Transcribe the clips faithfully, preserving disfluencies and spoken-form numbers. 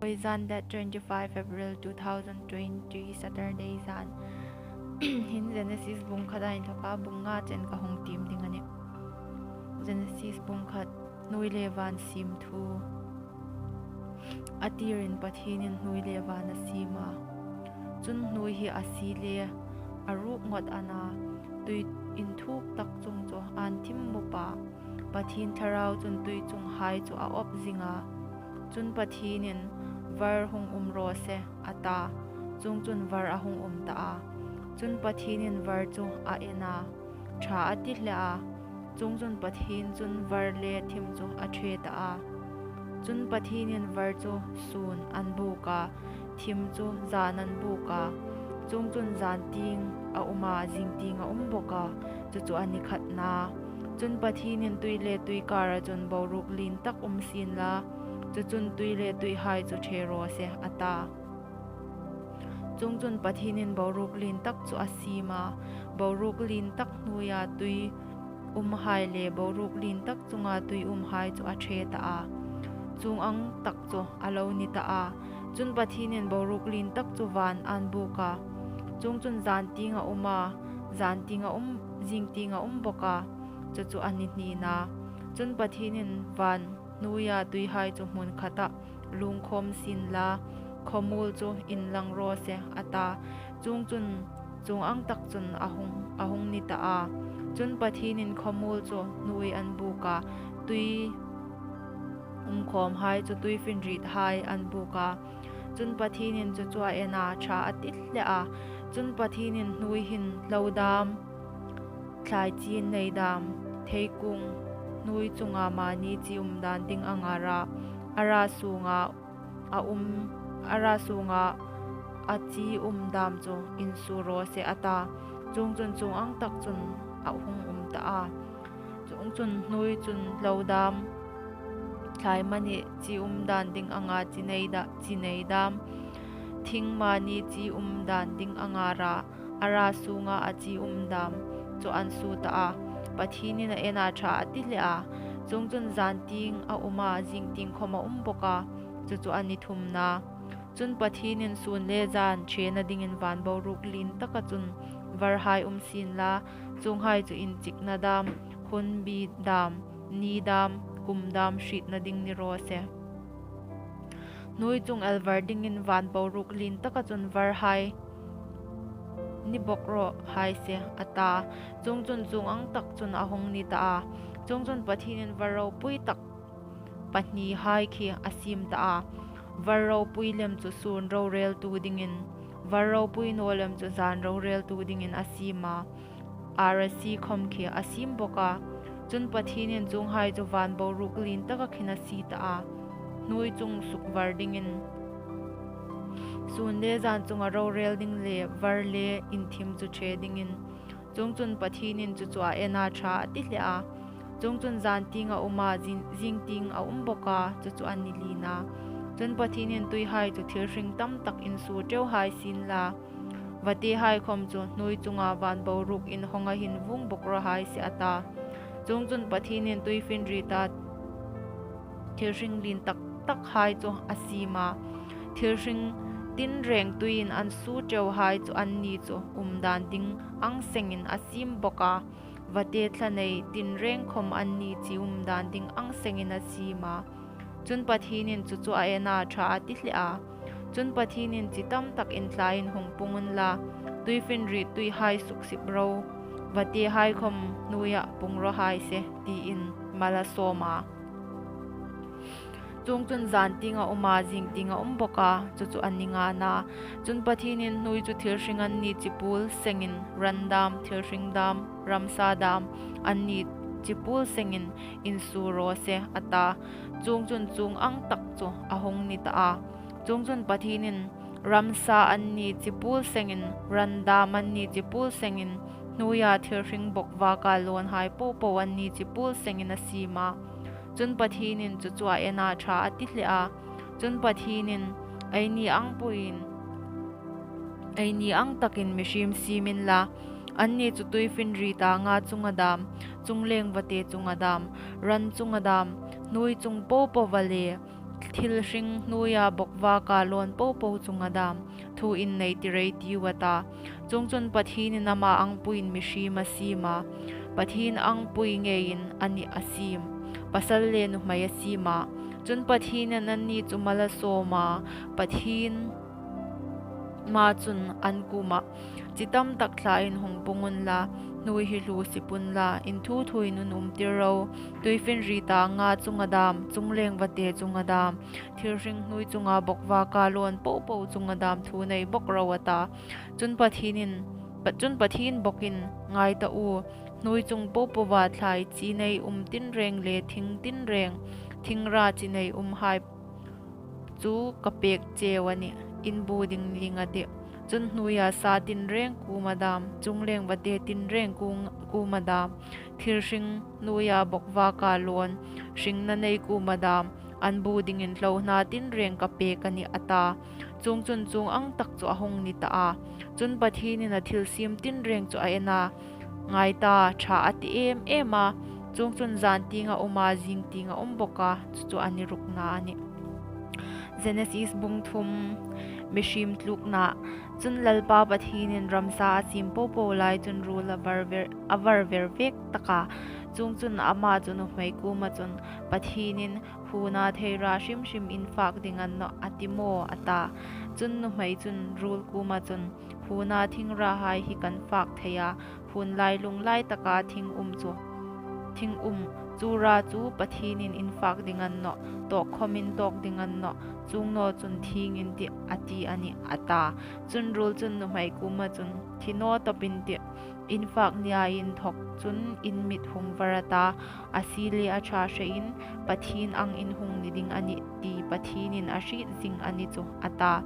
Voi zan, date twenty-five April two thousand twenty, Saturday zan. Hin Genesis bung khat a inthawka bung nga chen ka hung tiem ding a nih. Genesis bung khat. Hnuoi le van siem thu. A tirin Pathienin hnuoi le van a siem a. Chun hnuoi hi a sie le a ruk ngawt a na, tui inthuk tak chung chu an thim mup a. Pathien Thlarau chun tui chunghai chu a awp zing a. Chun Pathienin, "Var hung um raw se," a ta. Chuongchun var a hung um ta a. Chun Pathienin var chu a en a, ṭha a ti hle a. Chuongchun Pathien chun var le thim chu a ṭhe ta a. Chun Pathienin var chu sun an buk a, thim chu zan an buk a. Chuongchun zan tieng a um a, zing tieng a um bawk a. Chu chu a ni khatna. Chun Pathienin, "Tui le tui kara chun boruok lien tak um sien la, chu chun tui le tuihai chu ṭhe raw se," a ta. Chuongchun Pathienin boruok lien tak chu a siem a, boruok lien tak hnuoia tui umhai le boruok lien tak chunga tui umhai chu a ṭhe ta a. Chuong ang tak chu a lo ni ta a. Chun Pathienin boruok lien tak chu van an buk a. Chuongchun zan tieng a um a, zan tieng a um, zing tieng a um bawk a. Chu chu a ni hnina. Chun Pathienin, "Van hnuoia tuihai chu hmun khatah lungkhawm sien la, khawmuol chu inlang raw se," a ta. Chuongchun chuong ang tak chun a hung, a hung ni ta a. Chun Pathienin khawmuol chu hnuoi an buk a, tui umkhawmhai chu tuifinriethai an buk a. Chun Pathienin chu chu a en a, ṭha a ti hle a. Chun Pathienin hnuoi hin hlo dam, thlai chi nei dam, theikung hnuoi chunga mani chi um dan ding anga ra, a ra sunga a um, a ra sunga a chi um dam chu insuo raw se, a ta. Chuongchun chuong ang tak chun a hung um ta a. Chuongchun hnuoi chun hlo dam, thlai mani chi um dan ding anga chi nei da, chi nei dam, thing mani chi um dan ding anga ra, a ra sunga a chi um dam chu an suo ta a. Pathienin a en a, ṭha a ti hle a. Chuongchun zan tieng a um a, zing tieng khawm a um bawk a. Chu chu a ni thumna. Chun Pathienin, "Sun le zan ṭhena dingin van boruok lien taka chun varhai um sien la, chuonghai chu inchikna dam, hunbi dam, ni dam, kum dam hrietna ding ni raw se. Hnuoi chung el var dingin van boruok lien taka chun varhai ni bawk raw hai se," a ta. Chuongchun chuong ang tak chun a hung ni ta a. Chuongchun Pathienin var ropui tak pahnihai khi a siem ta a. Var ropui lem chu sun roreltu dingin, var ropui naw lem chu zan roreltu dingin a siem a. Arasi khawm khi a siem bawk a. Chun Pathienin chuonghai chu van boruok lien taka khin a sie ta a, hnuoi chung sukvar dingin, sun le zan chunga rorel ding le var le inthim chu ṭhe dingin. Chuongchun Pathienin chu chu a en a, ṭha a ti hle a. Chuongchun zan tieng a um a, zin-, zing tieng a um bawk a, chu chu a ni lina. Chun Pathienin, "Tuihai chu thil hring tam tak insuo teuhai sien la, vatehai khawm chu hnuoi chunga van boruok inhawnga hin vuong bawk raw hai se," a ta. Chuongchun Pathienin tuifinrieta thil hring lien tak takhai chu a siem a. Thil hring tinreng tuiin an suo teuhai chu anni chu um dan ding ang sengin a siem bawk a. Vate thla nei tinreng khawm anni chi um dan ding ang sengin a siem a. Chun Pathienin chu chu a en a, ṭha a ti hle a. Chun Pathienin, "Chi tam tak inthlain hung pung unla, tuifinriet tuihai suksip ro, vatehai khawm hnuoia pung raw hai se," tiin mal a sawm a. Chuongchun zan tieng a um a, zing tieng a um bawk a, chu chu a ni ngana. Chun Pathienin hnuoi chu thil hring anni chi puol sengin, ran dam, thil hring dam, ramsa dam anni chi puol sengin insuo raw se, a ta. Chuongchun chuong ang tak chu a hung ni ta a. Chuongchun Pathienin ramsa anni chi puol sengin, ran dam anni chi puol sengin, hnuoia thil hring bawk vaka lawnhai popo anni chi puol sengin a siem a. Chun Pathienin chu chu a en a, ṭha a ti hle a. Chun Pathienin, "Eini ang puiin, eini ang takin mihriem siem unla, anni chu tuifinrieta nga chunga dam, chungleng vate chunga dam, ran chunga dam, hnuoi chung popoa le thil hring hnuoia bawkvaka lawn po po chunga dam thu in nei tir ei tiu, a ta. Chuongchun Pathienin ama angpuiin mihriem a siem a, Pathien angpui ngeiin anni a siem, pasal le nuhmei a siem a. Chun Pathienin anni chu mal a sawm a, Pathien hmaa chun an kuomah, Chi tam tak thlain hung pung unla, hnuoi hi hluo sip unla, inthuthuin un umtir ro. Tuifinriet anga chunga dam, chungleng vate chunga dam, thil hring hnuoi chunga bawkvaka lawn po po chunga dam thu nei bawk ro, a ta. Chun Pathienin, Pa- chun Pathien bawkin, Ngai ta u, hnuoi chung po poa thlai chi nei um tinreng le thing tinreng, thingra chi nei umhai chu ka pek cheu a nih, in bu ding ning a tih. Chun hnuoia sa tinreng kuoma dam, chungleng vate tinreng kuong- kuoma dam, thil hring hnuoia bawkvaka lawn hringna nei kuoma dam, an bu dingin hlohna tinreng ka pek a nih, a ta. Chuongchun chuong ang tak chu a hung ni ta a. Chun Pathienin a thil siem tinreng chu a en a, Ngai ta, ṭha a ti em em a, chuongchun zan tieng a um a, zing tieng a um bawk a, chu chu a ni rukna a nih. Genesis bung thum, mihriem tlukna. Chun Lalpa Pathienin ramsa a siem po po lai chun ruol a var ver, a var ver vek tak a. Chuongchun ama chu nuhmei kuoma chun, Pathienin, Huona thei ra hrim hrim in fak ding a ni nawh, a ti maw? a ta. Chun nuhmei chun ruol kuoma chun, Huona thingrahai hi kan fak thei a, huon lailung lai taka thing um chu, thing um chu ra chu Pathienin in fak ding a ni nawh, tawk khawmin tawk ding a ni nawh, chuong naw chun thieng in tih, a ti a nih, a ta. Chun ruol chun nuhmei kuoma chun, Thi naw tawp in tih, in fak nia inthawk chun in mit hung var a ta, a sie le a ṭha hrein Pathien ang in hung ni ding a nih ti Pathienin a hriet zing a ni chu, a ta.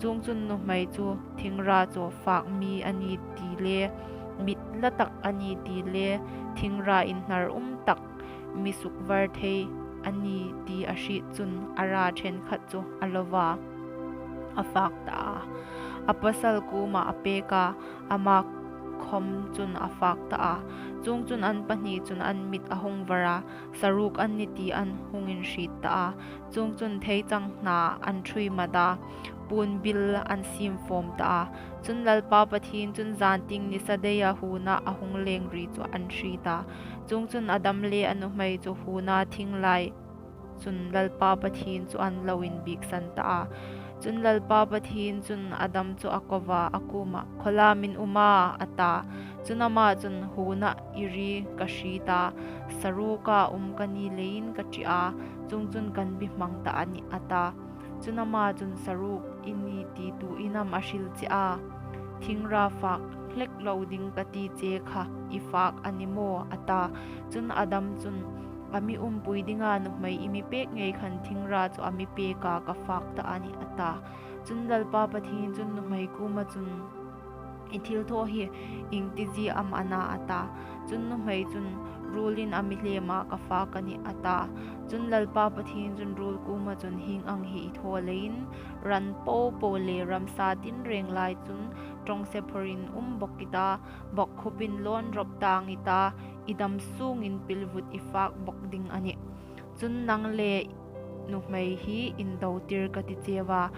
Chuongchun nuhmei chu thingra chu fak mi a ni ti le, mit la tak a ni ti le, thingra inhnar um tak, mi sukvar thei a ni ti a hriet chun a ra ṭhenkhat chu a lo va, a fak ta a. A pasal kuomah a pek a, ama khawm chun a fak ta a. Chuongchun an pahni chun an mit a hung var a, saruok an ni ti an hung inhriet ta a. Chuongchun theichang hna an ṭhuoi mat a, puon bil an siem fawm ta a. Chun Lalpa Pathien chun zan tieng nisa deia huona a hung leng ri chu an hriet a. Chuongchun Adam le a nuhmei chu huona thing lai chun Lalpa Pathien chu an lo inbiksan ta a. Chun Lalpa Pathien chun Adam chu a ko a, a kuomah, Khawlam in um a, a ta. Chun ama chun, Huona i ri ka hriet a, saruoka um ka ni leiin ka ṭi a, chuongchun kan bihmang ta a nih, a ta. Chun ama chun, Saruok i ni ti tuin am a hril che a? Thingra fak hlek lo ding ka ti che kha i fak a ni maw? a ta. Chun Adam chun, A mi umpui dinga nuhmei i mi pek ngei khan thingra chu a mi pek a, ka fak ta a nih, a ta. Chun Lalpa Pathien chun nuhmei kuoma chun, I thilthaw hi iengtizie am a na? a ta. Chun nuhmei chun, Ruolin a mi hlem a, ka fak a nih, a ta. Chun Lalpa Pathien chun ruol kuoma chun, Hieng ang hi i thaw leiin ran po po le ramsa tinreng lai chun ṭawngse phawrin um bawk i ta, bawkkhupin lawn rawp tang i ta, i dam sungin pilvut i fak bawk ding a nih. Chun nang le nuhmei hi indo tir ka ti cheu a,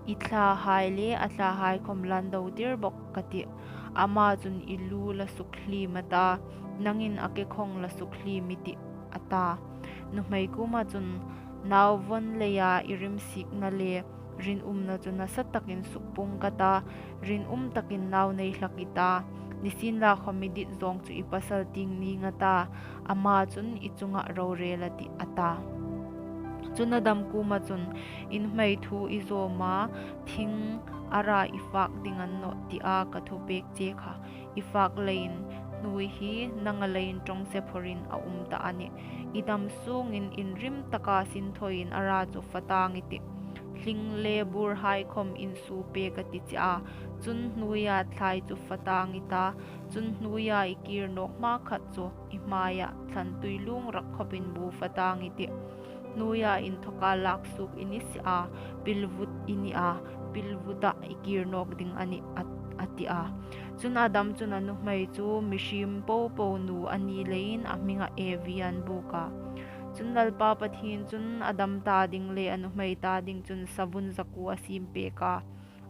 i thlahai le a thlahai khawm la indo tir bawk ka tih. Ama chun i lu la sukhliem a ta, nangin a kekhawng la sukhliem i tih, a ta. Nuhmei kuoma chun, Nau vawn leia i rimsikna le rinumna chu nasa takin sukpung ka ta, rinum takin nau nei hlak i ta. Nisienlakhawm i dit zawng chu i pasal tieng ning a ta, ama chun i chungah rorel a tih, a ta. Chun Adam kuoma chun, I nuhmei thu i zawm a, thing a ra i fak ding a ni nawh tia ka thupek che kha i fak leiin hnuoi hi nanga leiin ṭawngse phawrin a um ta a nih. I dam sungin inrim taka sinthawin a ra chu fa tang i tih. Hling le burhai khawm insuo pek a ti che a, chun hnuoia thlai chu fa tang i ta, chun hnuoia i kir nawk hmakhat chu i hmaia thlantui lung rak khawpin bu fa tang i tih. Hnuoia inthawka lak suok i ni si a, pilvut i ni a, pilvutah i kir nawk ding a nih, a, a ti a. Chun Adam chun a nuhmei chu mihriem po po nu a ni leiin a hmingah Evi an buk a. Chun Lalpa Pathien chun a dam ta ding le a nuhmei ta ding chun savun zakuo a siem pek a,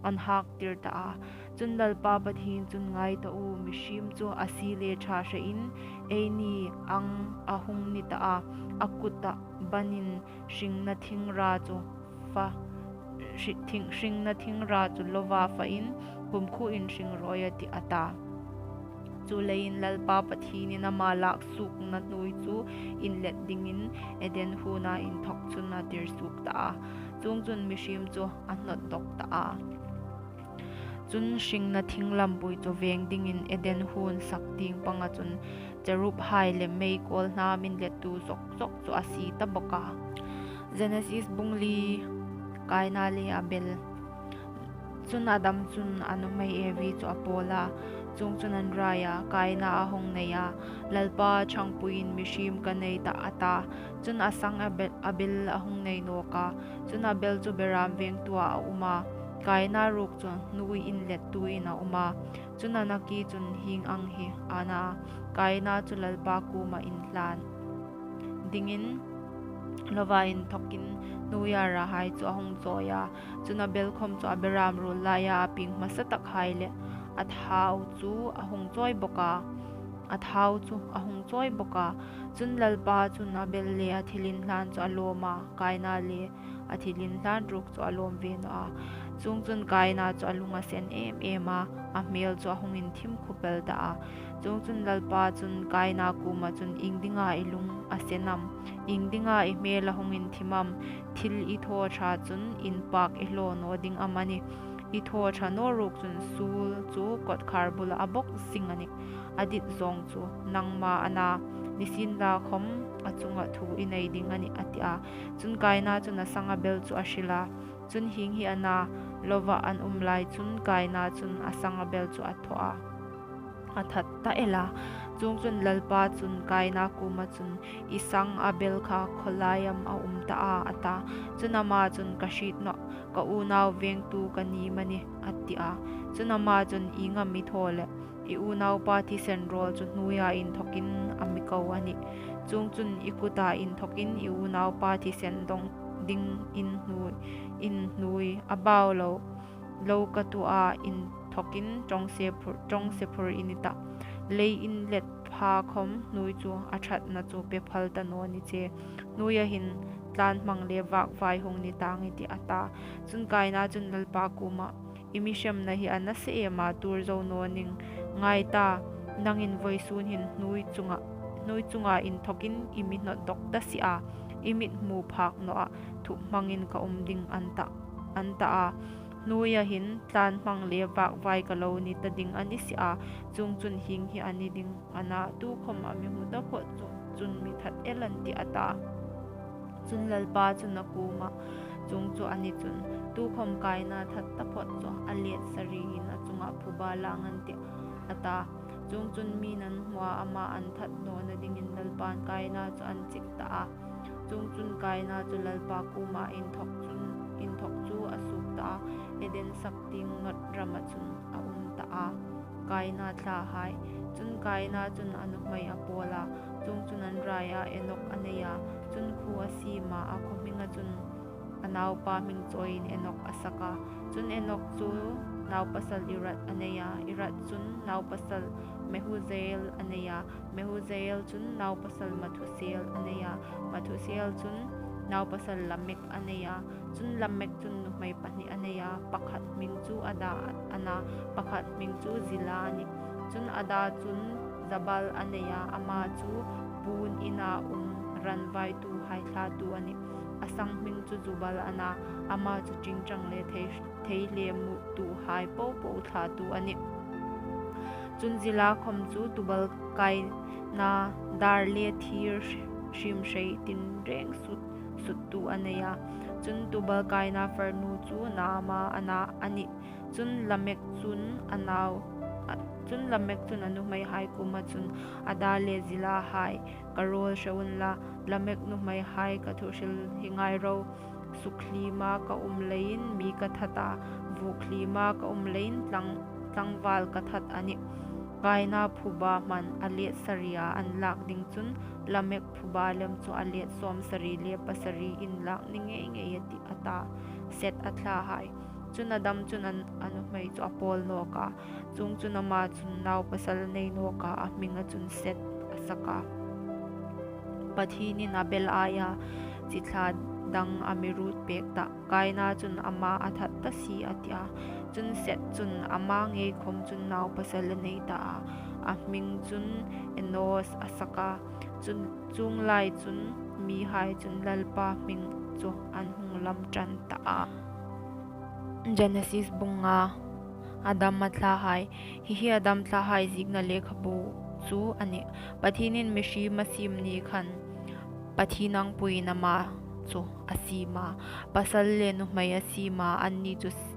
an hak tir ta a. Chun Lalpa Pathien chun, "Ngai ta u, mihriem chu a sie le ṭha hrein, eini ang a hung ni ta a, a kuta banin hringna thingra chu fa, hri-, thing, hringna thingra chu lova fain, kumkhuoin hring rawi a tih," a ta. Chuleiin Lalpa Pathienin ama lak suokna hnuoi chu inlet dingin Eden huona inthawk chun a tir suok ta a. Chuongchun mihriem chu a hnawt dawk ta a. Chun hringna thing lampui chu veng dingin Eden huon sak tieng panga chun cherubhai le meikawl hnam inlettu zawk zawk chu a sie ta bawk a. Genesis bung li. Kaina le Abel. Chun Adam chun a nuhmei Evi chu a pawl a, chuongchun an raia Kaina a hung nei a. "Lalpa ṭhangpuiin mihriem ka nei tah," a ta. Chun a sang Abel, Abel a hung nei nawk a. Chun Abel chu beram vengtuah a um a, Kaina ruok chu hnuoi inlettuin a um a. Chun a nakie chun hieng ang hi a na, Kaina chu Lalpa kuoma inhlan dingin lova inthawkin hnuoia rahai chu a hung chawi a. Chun Abel khawm chu a beram ruol laia a pieng hmasa takhai le a thau chu a hung chawi bawk a, a thau chu a hung chawi bawk a. Chun Lalpa chun Abel le a thilinhlan chu a lawm a, Kaina le a thilinhlan ruok chu a lawm ve naw a. Chuongchun Kaina chu a lung a sen em em a, a hmel chu a hung inthim khupel ta a. Chuongchun Lalpa chun Kaina kuoma chun, "Iengdinga i lung a sen am? Iengdinga i hmel a hung inthim am? Thil i thaw ṭha chun inpak i hlaw naw ding am a nih? I thaw ṭha naw ruok chun suol chu kawtkhar bula a bawk zing a nih. A dit zawng chu nangma a na, nisienlakhawm a chunga thu i nei ding a nih," a ti a. Chun Kaina chun a sang Abel chu a hril a. Chun hieng hi a na, lovah an um lai chun Kaina chun a sang Abel chu a thaw a, a that ta el a. Chuongchun Lalpa chun Kaina kuoma chun, "I sang Abel kha khawlai am a um ta a?" a ta. Chun ama chun, "Ka hriet nawh, ka unau vengtu ka ni am a nih?" a ti a. Chun ama chun, "Ieng am i thaw leh? I unaupa thisen rawl chu hnuoia inthawkin a mi ko a nih. Chuongchun i kuta inthawkin i unaupa thisen dawng dingin hnuoi, in hnuoi a bau lo, lo ka tu a, inthawkin ṭawngse phur, ṭawngse phur i ni tah. Lei inlet pha khawm hnuoi chu a ṭhatna chu pe phal ta naw ni che. Hnuoia hin tlanhmang le vakvai hung ni tang i tih," a ta. Chun Kaina chun Lalpa kuoma, "I mi hremna hi a nasa em a, tuor zo naw ning. Ngai ta, nangin vawisun hin hnuoi chunga, hnuoi chunga inthawkin i mi hnawt dawk ta si a, i mit hmu phak nawh a, thup hmangin ka um ding," an ta, an ta a. "Hnuoia hin tlanhmang le vakvai ka lo ni ta ding a ni si a, chuongchun hieng hi a ni ding a na, tukhawm a mi hmu ta phawt chu, chun mi that el an tih," a ta. Chun Lalpa chun a kuoma, "Chuong chu a ni chun, tukhawm Kaina that ta phawt chu a let sariin a chunga phuba lang an tih," a ta. Chuongchun mi'n an hmu a, ama an that nawna dingin Lalpan Kaina chu an chik ta a. Chuongchun Kaina chu Lalpa kuoma inthawk chun, inthawk chu a suok ta a, Eden sak tieng nawt rama chun a um ta a. Kaina thlahai. Chun Kaina chun a nuhmei a pawl a, chuongchun an raia Enok a nei a. Chun khuo a siem a, a khaw hminga chun a naupa hming chawiin Enok a sak a. Chun Enok chu naupasal Irad a nei a, Irad chun naupasal Mehujael a nei a, Mehujael chun naupasal Mathusel a nei a, Mathusel chun naupasal Lamek a nei a. Chun Lamek chun nuhmei pahni a nei a, pakhat hming chu Ada a na, pakhat hming chu Zila a nih. Chun Ada chun Jabal a nei a, ama chu puon ina um ranvaituhai thlatu a nih. A sang hming chu Jubal a na, ama chu ṭingṭang le thei, thei le mutuhai popo thlatu a nih. Chun Zila khawm chu Tubal kaina dar le thir hrim hrei tinreng sut, suttu a nei a. Chun Tubal kaina farnu chu Naama a na, a nih. Chun Lamek chun a nau, a, chun Lamek chun a nuhmeihai kuoma chun, "Ada le Zilahai, ka rawl hre unla, Lamek nuhmeihai ka thu hril hi ngai ro. Sukhlima ka um leiin mi ka that a, vukhlima ka um leiin tlang, tlangval ka that a nih. Kaina phuba hman a let saria an lak ding chun Lamek phuba lem chu a let sawmsari le pasari inlak ni ngei ngei a tih, a ta. Set a thlahai. Chun Adam chun an, a nuhmei chu a pawl nawk a. Chuongchun ama chun naupasal a nei nawk a, a hminga chun Set a sak a. Pathienin Abel aia chi thla dang a mi ruot pek tah. Kaina chun ama a that ta si a ti a. Chun Set chun ama ngei khom chun naupasal a nei ta a. A hming chun Enos a sak a. Chun chuong lai chun mihai chun Lalpa hming chu an hung lam ṭan ta a. Genesis bung nga. Adam a thlahai. Hi hi Adam thlahai ziekna lekhabu chu a nih. Pathienin mihriem a siem ni khan Pathien angpuiin ama chu a siem a. Pasal le nuhmei a siem a, anni chu s-,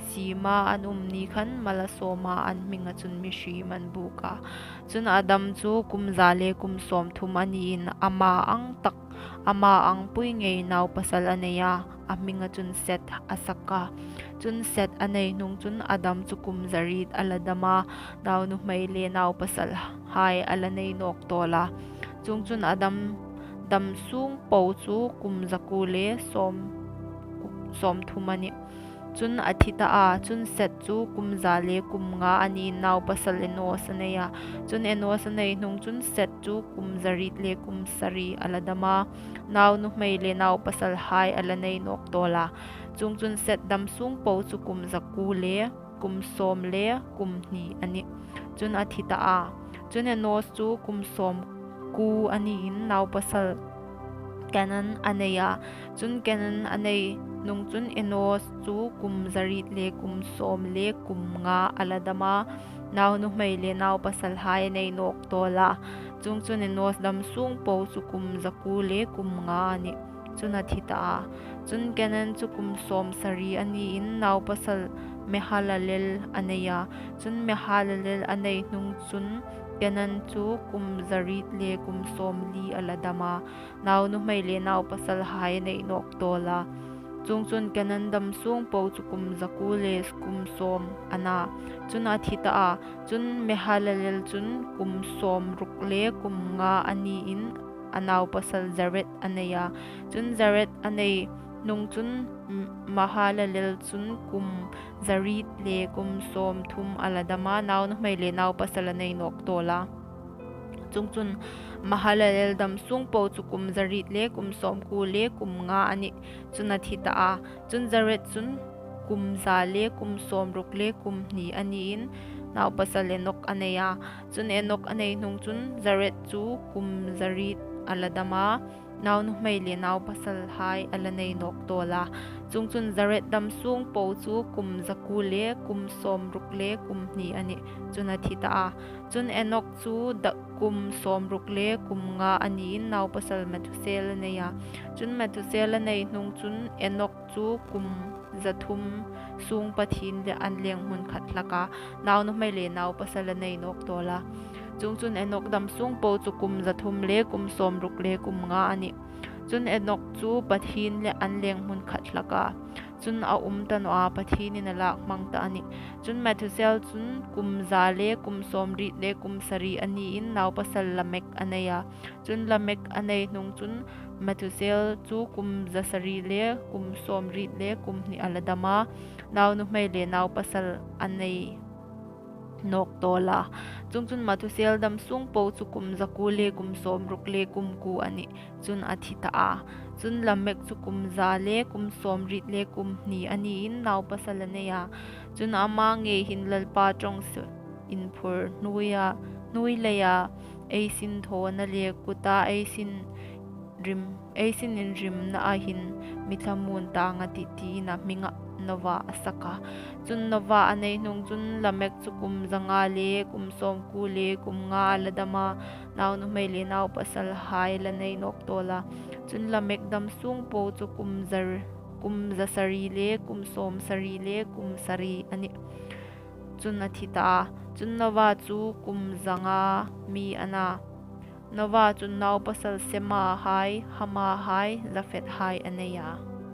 siema an um ni khan mal a sawm a, an hminga chun mihriem an buk a. Chun Adam chu kum za le kum sawmthum a niin ama ang tak, ama angpui ngei naupasal a nei a, a hminga chun Set a sak a. Chun Set a nei hnung chun Adam chu kum zariet a la dam a, naunuhmei le naupasalhai a la nei nawk tawl a. Chuongchun Adam dam sung po chu kum zakuo le sawm, sawmthum a nih. Chun a thi ta a. Chun Set chu kum za le kum nga a niin naupasal Enos a nei a. Chun Enos a nei hnung chun Set chu kum zariet le kum sari a la dam a, naunuhmei le naupasalhai a la nei nawk tawl a. Chuongchun Set dam sung po chu kum zakuo le kum sawm le kum hni a nih. Chun a thi ta a. Chun Enos chu kum sawmkuo a niin naupasal Kenan a nei a. Chun Kenan a nei hnung chun Enos chu kum zariet le kum sawm le kum nga a la dam a, naunuhmei le naupasalhai a nei nawk tawl a. Chuongchun Enos dam sung po chu kum zakuo le kum nga a nih. Chun a thi ta a. Chun Kenan chu kum sawmsari a niin naupasal Mehalalel a nei a. Chun Mehalalel a nei hnung chun Kenan chu kum zariet le kum sawmli a la dam a, naunuhmei le naupasalhai a nei nawk tawl a. Chuongchun Kenan dam sung po chu kum zakuo le kum sawm a na. Chun a thi ta a. Chun Mehalalel chun kum sawmruk le kum nga a niin a naupasal Jared a nei a. Chun Jared a nei hnung chun M-, Mahalalel chun kum zariet le kum sawmthum a la dam a, naunuhmei le naupasal a nei nawk tawl a. Chuongchun Mahalalel dam sung po chu kum zariet le kum sawmkuo le kum nga a nih. Chun a thi ta a. Chun Jared chun kum za le kum sawmruk le kum hni a niin naupasal Enok a nei a. Chun Enok a nei hnung chun Jared chu kum zariet a la dam a, naunuhmei le naupasalhai a la nei nawk tawl a. Chuongchun Jared dam sung po chu kum zakuo le kum sawmruk le kum hni a nih. Chun a thi ta a. Chun Enok chu da-, kum sawmruk le kum nga a niin naupasal Methusel a nei a. Chun Methusel a nei hnung chun Enok chu kum zathum sung Pathien le an leng hmun khat hlak a, naunuhmei le naupasal a nei nawk tawl a. Chuongchun Enok dam sung po chu kum zathum le kum sawmruk le kum nga a nih. Chun Enok chu Pathien le an leng hmun khat hlak a, chun a um ta naw a, Pathienin a lak hmang ta a nih. Chun Methusel chun kum za le kum sawmriet le kum sari a niin naupasal Lamek a nei a. Chun Lamek a nei hnung chun Methusel chu kum zasari le kum sawmriet le kum hni a la dam a, naunuhmei le naupasal a nei nawk tawl a. Chuongchun Methusel dam sung po chu kum zakuo le kum sawmruk le kum kuo a nih. Chun a thi ta a. Chun Lamek chu kum za le kum sawmriet le kum hni a niin naupasal a nei a. Chun ama ngei hin Lalpa ṭawng se inphur hnuoia, hnuoi leia ei sinthawna le kuta ei sin rim, ei sin inrimnaa hin mi thlamuon tâng a tih, tiin a hminga Nova a sak a. Chun Nova a nei hnung chun Lamek chu kum zanga le kum sawmkuo le kum nga a la dam a, naunuhmei le naupasalhai la nei nawk tawl a. Chun Lamek dam sung po chu kum zar-, kum zasari le kum sawmsari le kum sari a nih. Chun a thi ta a. Chun Nova chu kum zanga mi a na. Nova chun naupasal Sema hai, Hama hai, Japheth hai a nei a.